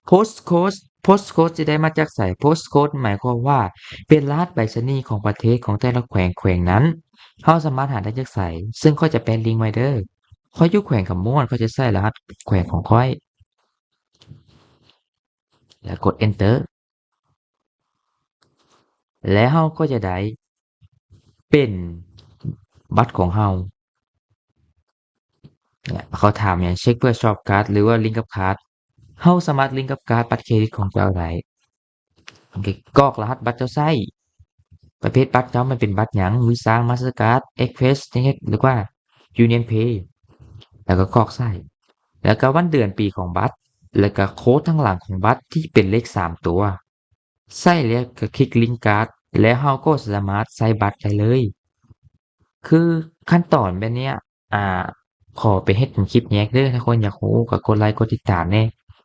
postcode postcode ຊິໄດ້ມາຈາກໃສ? Postcode ໝາຍຄວາມວ່າເປັນລະຫັດໄປສະນີຂອງປະເທດຂອງແຕ່ລະແຂວງແຂວງນັ້ນ. ເຮົາສາມາດຫາໄດ້ຈາກໃສ? ເຊິ່ງຂ້ອຍຈະແປະລິ້ງໄວ້ເດີ້. ຂ້ອຍຢູ່ແຂວງຄຳມ່ວນ ຂ້ອຍຈະໃສ່ລະຫັດແຂວງຂອງຂ້ອຍ ແລ້ວກົດ Enter ແລ້ວເຮົາກໍຈະໄດ້ເປັນບັດຂອງເຮົາ. ເຂົາຖາມຫຍັງ ເຊັກເພື່ອຊອບກາດ ຫຼືວ່າລິ້ງກັບກາດ. ເຮົາສາມາດລິ້ງກັບກາດບັດເຄຣດິດຂອງເຈົ້າໄດ້. ກອກລະຫັດບັດເຈົ້າໃຊ້ ປະເພດບັດເຈົ້າມັນເປັນບັດຫຍັງ ວີຊາ ມາສເຕີກາດ ເອັກສເພຣສ ເຮັດ ຫຼືວ່າ Union Pay ແລ້ວກໍກອກໃສ່ ແລ້ວກໍວັນເດືອນປີຂອງບັດ ແລ້ວກໍໂຄດທາງຫຼັງຂອງບັດທີ່ເປັນເລກສາມຕົວ. ໃສ່ແລ້ວກໍຄລິກລິ້ງກາດ ແລ້ວເຮົາກໍສາມາດໃຊ້ບັດໄດ້ເລີຍ. ຄືຂັ້ນຕອນແບບເນີ້ຍ ອ່າ ຂໍໄປເຮັດເປັນຄລິບແຍກເດີ້. ຖ້າຄົນຢາກຮູ້ກໍກົດໄລກົດຕິດຕາມແດ່.